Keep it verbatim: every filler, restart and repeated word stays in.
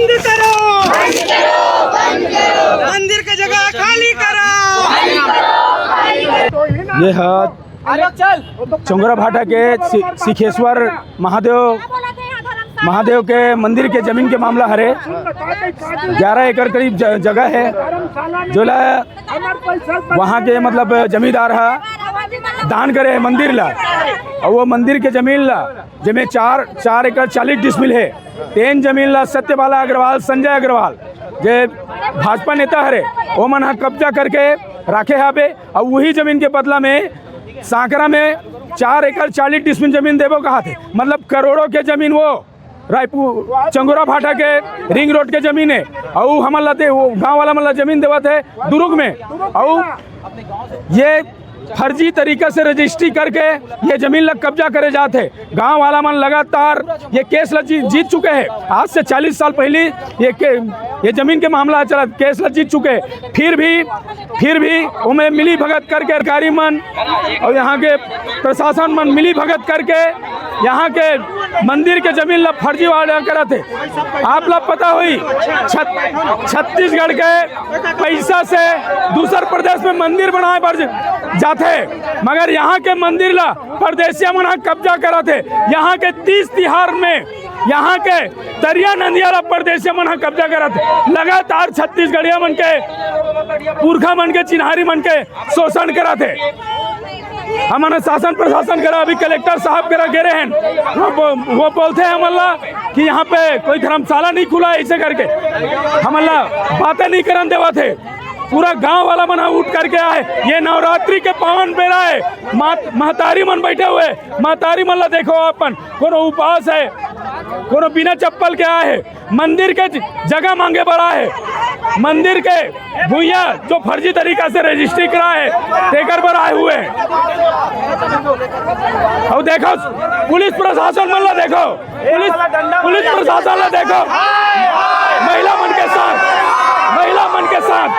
बंद करो, बंद करो, बंद करो। मंदिर के जगह खाली करो। ये है चंगोरा भाटा के सि-, सिखेश्वर महादेव, महादेव के मंदिर के जमीन के मामला हरे। ग्यारह एकड़ करीब ज-, जगह है, जोला वहाँ के मतलब जमींदार हा दान करे है मंदिर ला, और वो मंदिर के जमीन ला, जेमे चार, चार एकड़ चालीस डिसमिल है, तेन जमीन ला सत्यबाला अग्रवाल, संजय अग्रवाल, जे भाजपा नेता हरे, ओमन ह कब्जा करके राखे हाबे, और वही जमीन के बदला में सांकरा में चार एकड़ चालीस डिसमिल जमीन देबो कहा थे, मतलब करोड़ों के जमीन वो रायपुर चंगोरा भाटा के रिंग रोड के जमीन है, अउ हमन ला दे, वो गांव वाला मन ला जमीन देवत है दुरुग में, अउ ये फर्जी तरीका से रजिस्ट्री करके ये जमीन ला कब्जा करे जात है। गांव वाला मन लगातार ये केस ला जी-, जीत चुके हैं। आज से चालीस साल पहले ये के, ये जमीन के मामला चला, केस ला जीत चुके हैं। फिर भी, फिर भी उमें मिली भगत करके अधिकारी मन और यहाँ के प्रशासन मन मिली भगत करके यहाँ के मंदिर के जमीन ला फर्जीवाड़ा करत हे। आप ला पता होई, छत-, छत्तीसगढ़ के पैसा से दूसर प्रदेश में मंदिर बनाए बर ज-, जाथे, मगर यहाँ के मंदिर ला परदेसिया मन ह कब्जा करत हे। यहाँ के तीज तिहार में यहाँ के तरिया नंदिया ला परदेसिया मन ह कब्जा करत हे। लगातार छत्तीसगढ़िया मन के, पुरखा मन के, चिन्हारी मन के शोषण करत हे। हमन शासन प्रशासन करा, अभी कलेक्टर साहब करा गे रहे हैं, वो बो-, वो बोलते हैं हमन ला कि यहाँ पे कोई धर्मशाला नहीं खुला है, ऐसे करके हमन ला बातें नहीं करन देवत है। पूरा गांव वाला मन उठ करके आए, ये नवरात्रि के पावन बेरा है, मात-, महतारी मन बैठे हुए, महतारी मन ला देखो, अपन कोनो उपास है, कोनो बिना चप्पल के आए है। मंदिर के ज-, जगह मांगे बर आए हे, मंदिर के भुइयां जो फर्जी तरीका से रजिस्ट्री करा हे, तेकर बर आए हुए हे। अउ देखो, पुलिस प्रशासन मन ला देखो, पुलिस, पुलिस प्रशासन ला देखो, महिला मन के साथ, महिला मन के साथ